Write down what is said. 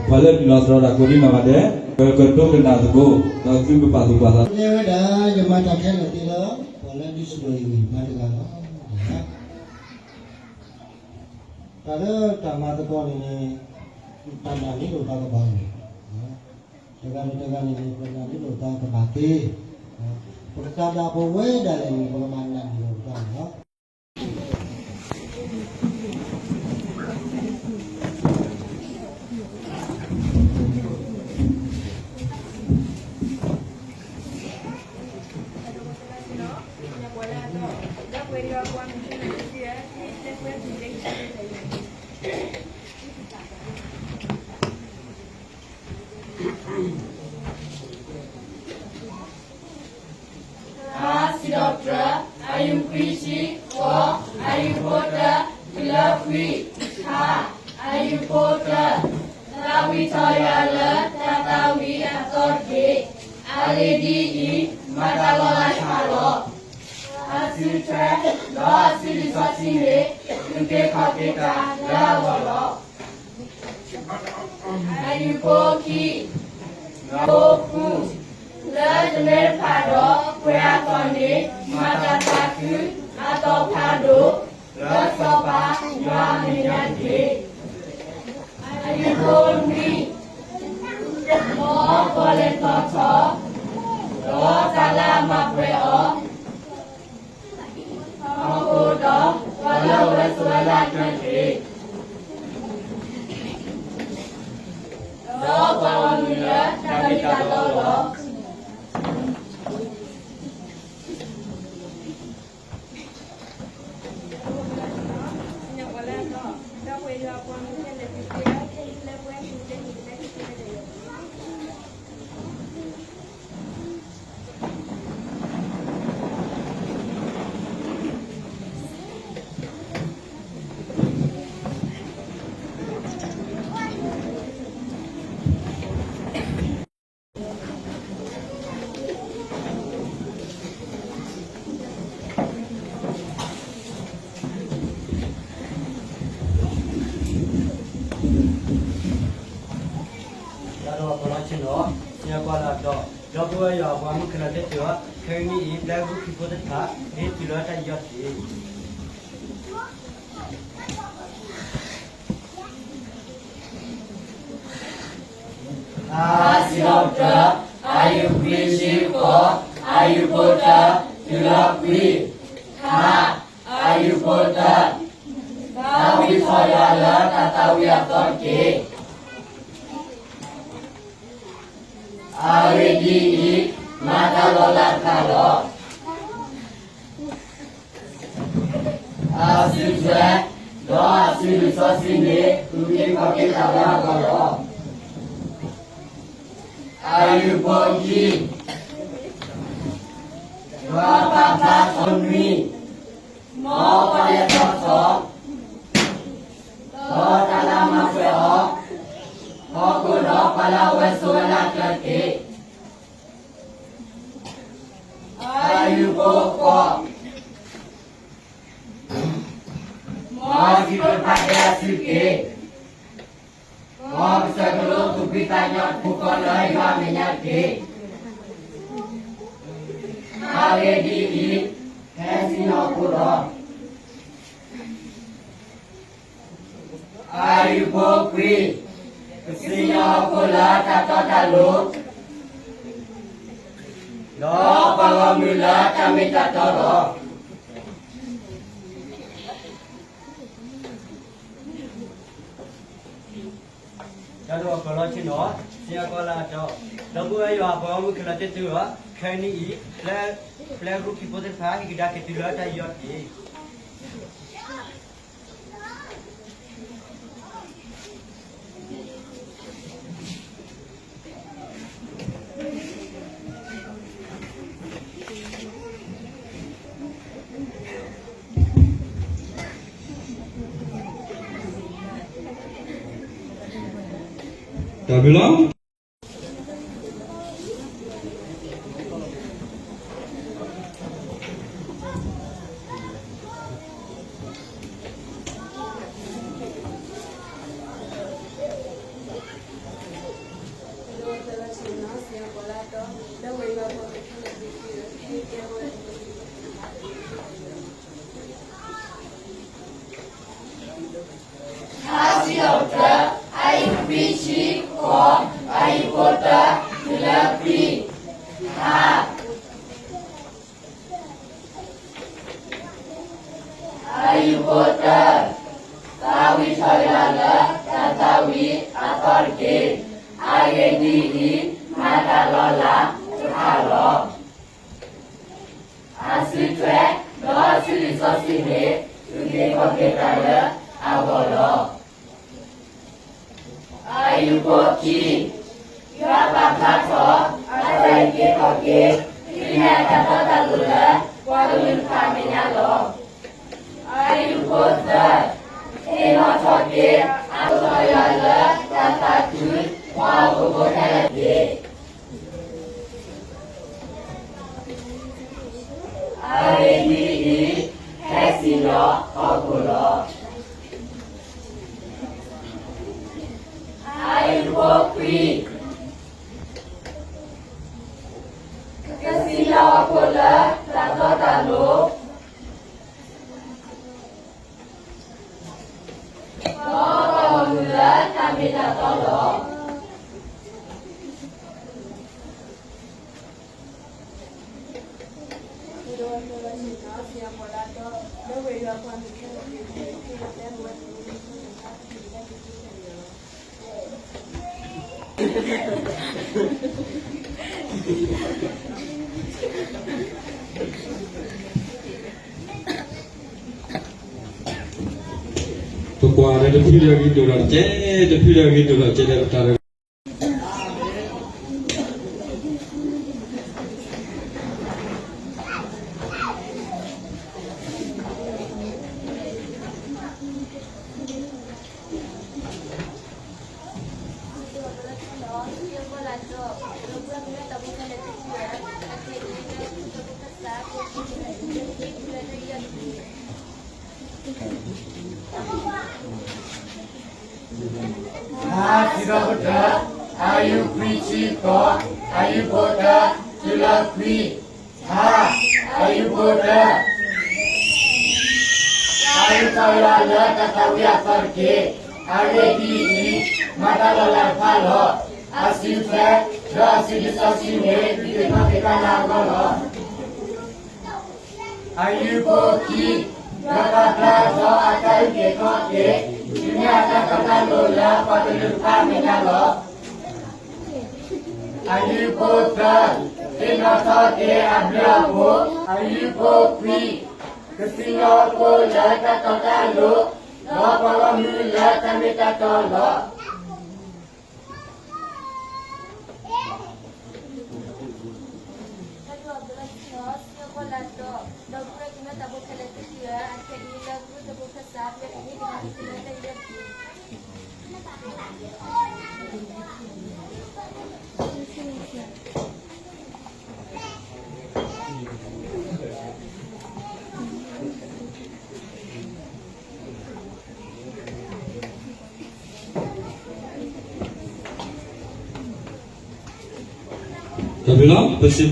ပှၤလၢနုာ်လီၤသတြီၤတၢ်ကိးဒံနီၢ်ဂၤဒဲး ကကတိၤကနၣ်သကိး ဒီးသုကပာ်သူၣ်ပာ်သး လဲၤဝဲဒၣ် ယမၤတၢ်ခဲလၢာ်သ့လၢ ပှၤလၢဒုးဆူၣ်ထီၣ်ယဂံၢ်ဘါတဂၤလီၤ. တၢ်လၢတၢ်မၤသကိးန့ၣ်န့ၣ် တၢ်နာ်န့ၢ်လိာ်သးကဘၣ်န့ၣ် တဂၤန့ၣ်တဂၤန့ၣ်န့ၣ် ပနာ်န့ၢ်လိာ်သးကဘၣ်သ့, ပကသးဒၣ်ပဝဲဒၣ်လဲာ်န့ၣ် ပကဘၣ်နာ်န့ၢ်လိာ်ပသးန့ၣ်လီၤ. အဆၢဒိၣ်တၢ, အယူၢ်ခွံဆံဃိး, အယူၢ်ဖိတၢ, တုၤလၢခွံ, ခ, အယူၢ်ဖိတၢ, သးဝံၣ်ထီၣ်ယွၤလၢတၢ်သးဝံၣ်အသီတက့ၢ်. အဂ့ၢ်ဒ်အံၤ, မၤတၢ်လီၤလးတဖၣ်လီၤ. အစုထွဲ, ဒီးအစုလံာ်စီဆှံန့ၣ် အုၣ်က့ၤခီၣ်က့ၤတၢ်လၢအဂီၢ်လီၤ. အယူၢ်ဖိခံ, ဖိဃု, လၢတၢ်လၢတဖၣ်ဒီးပှဲၤအသီၣ်န့ၣ် မၤတၢ်သးခုအသီၣ်ဖးဒိၣ် လၢစီၤပၤယွၤအမဲာ်ညါတက့ၢ်. အယူၢ်ဖိနွံ, မ်ပီၣ်လဲၣ်သီထီၣ်, ဒီးတၢ်လၢအမၤပှဲၤအီၤ ဟီၣ်ခိၣ်ဒီးပှၤလၢအဝဲဆိးဝဲလၢအကျါတက့ၢ်. ဒီးပှၤဂီၢ်မုၢ်လၢတၢ်မ့ၢ်တၢ်တီလီၤ. တၢ်ဒီးပလီၢ်ဆ့ၣ်နီၤ, စံၣ်ညီၣ်ကွီၢ်လၢအတီ, ဒီပုၢ်ဝဲၢ်ယွၤအပှၤမုၣ်ခဲလၢာ်သ့ၣ်ဧၢ, ခဲကနံၣ်အံၤ ပျဲဂုၢ်ခံဘိသ့ၣ်တဖၣ် ဟ့ၣ်တုၤလၢတၢ်ယူးယီၣ်တက့ၢ်. အဆၢဒိၣ်တၢ, အယူၢ်ခွံဆံဃိး, အယူၢ်ဖိတၢ, တုၤလၢခွံ, ခ, အယူၢ်ဖိတၢ, သးဝံၣ်ထီၣ်ယွၤလၢတၢ်သးဝံၣ်အသီတက့ၢ်. အဂ့ၢ်ဒ်အံၤ, မၤတၢ်လီၤလးတဖၣ်လီၤ. အစုထွဲ, ဒီးအစုလံာ်စီဆှံန့ၣ် အုၣ်က့ၤခီၣ်က့ၤတၢ်လၢအဂီၢ်လီၤ. အယူၢ်ဖိခံ, ဒီးပာ်ဖျါထီၣ်နွံ, မ်ပီၣ်လဲၣ်သီထီၣ်, ဒီးတၢ်လၢအမၤပှဲၤအီၤ, ဟီၣ်ခိၣ်ဒီးပှၤလၢအဝဲဆိးဝဲလၢအကျါတက့ၢ်. အယူၢ်ဖိဃိး, မ်စံးဘျုးတဖၣ်ဒဲးအစုတက့ၢ်. မ်ကစၢ်ကလိသူၣ်ဖှံသးညီတပူၤဃီလၢယွၤအမဲာ်ညါတက့ၢ်. အဂ့ၢ်ဒ်အံၤ, ဟဲစံၣ်ညီၣ်အဃိလီၤ. အယူၢ်ဖိခွံ, ကစံၣ်ညီၣ်အဃိလၢတၢ်တီတၢ်လိၤ, ဒီးပှၤဂီၢ်မုၢ်လၢတၢ်မ့ၢ်တၢ်တီလီၤ. တၢ်ဒီးပလီၢ်ဆ့ၣ်နီၤ, စံၣ်ညီၣ်ကွီၢ်လၢအတီ, ဒီပုၢ်ဝဲၢ်ယွၤအပှၤဂီၢ်မုၢ်ခဲလၢာ်သ့ၣ်ဧၢ, ခဲကနံၣ်အံၤ, ပျဲ, ပျဲဂုၢ်ခံဘိသ့ၣ်တဖၣ် ဟ့ၣ်ကဒါက့ၤတုၤလၢတၢ်ယူးယီၣ်တက့ၢ်. တၢ်ဘျုးလီၤ. တက့ၢ်. အဂ့ၢ်ဒ်အံၤ, မၤတၢ်လီၤလးတဖၣ်လီၤ. အစုထွဲ, ဒီးအစုဒုၣ်စီဆှံန့ၣ် သုက့ၤခီၣ်က့ၤတၢ်လၢအဂီၢ်လီၤ. အယူၢ်ဖိခံ, ယွၤပာ်ဖျါထီၣ် အတၢ်အုၣ်က့ၤခီၣ်က့ၤ တုၤမ့ၢ်အတၢ်တီတၢ်လိၤလၢ ပှၤကလုာ်တဖၣ်အမဲာ်ညါလီၤ. အယူၢ်ဖိသၢ, သ့ၣ်နီၣ်ထီၣ်က့ၤ အကစၢ်ယွၤလၢတၢ်သးခု ပှၤဟီၣ်ခိၣ်ဖိခဲလၢာ်တက့ၢ်. အဂ့ၢ်ဒ်အံၤ, ဟဲစံၣ်ညီၣ်ဟီၣ်ခိၣ်လီၤ. အယူၢ်ဖိခွံ, ကစံၣ်ညီၣ်ဟီၣ်ခိၣ်လၢတၢ်တီတၢ်လိၤ ဒီးပှၤဂီၢ်မုၢ်လၢတၢ်မ့ၢ်တၢ်တီလီၤ. ပကွၢ်ဒီးတဖုဒီးဂ့ၤဒိၣ်ဒီးကဲ, တဖုဒီးဂ့ၤဒိၣ်ဒီးကဲဒီးပတၢ်ဒီး ဟါ, စံးထီၣ်ပတြၢၤ, အယူၢ်ခွံဆံဃိး, အယူၢ်ဖိတၢ, တုၤလၢခွံ. ဟါ, အယူၢ်ဖိတၢ, အယူၢ်ကစၢ်ယွၤလၢတၢ်သးဝံၣ်အသီတက့ၢ်. အဂ့ၢ်ဒ်အံၤ, မၤတၢ်လီၤလးတဖၣ်လီၤ. အစုထွဲ, ဒီးအစုဒုၣ်စီဆှံန့ၣ် သုက့ၤခီၣ်က့ၤတၢ်လၢအဂီၢ်လီၤ. အယူၢ်ဖိခံ, ယွၤပာ်ဖျါထီၣ်အတၢ်အုၣ်က့ၤခီၣ်က့ၤ တုၤမ့ၢ်အတၢ်တီတၢ်လိၤလၢပှၤကလုာ်တဖၣ်အမဲာ်ညါလီၤ. အယူၢ်ဖိသၢ, သ့ၣ်နီၣ်ထီၣ်က့ၤအဘျုးအဖှိၣ်. အယူၢ်ဖိခွံ, ကစံၣ်ညီၣ်ဟီၣ်ခိၣ်လၢတၢ်တီတၢ်လိၤ, ဒီးပှၤဂီၢ်မုၢ်လၢတၢ်မ့ၢ်တၢ်တီလီၤ. တၢ်ဘျုးလီၤ. ပစံး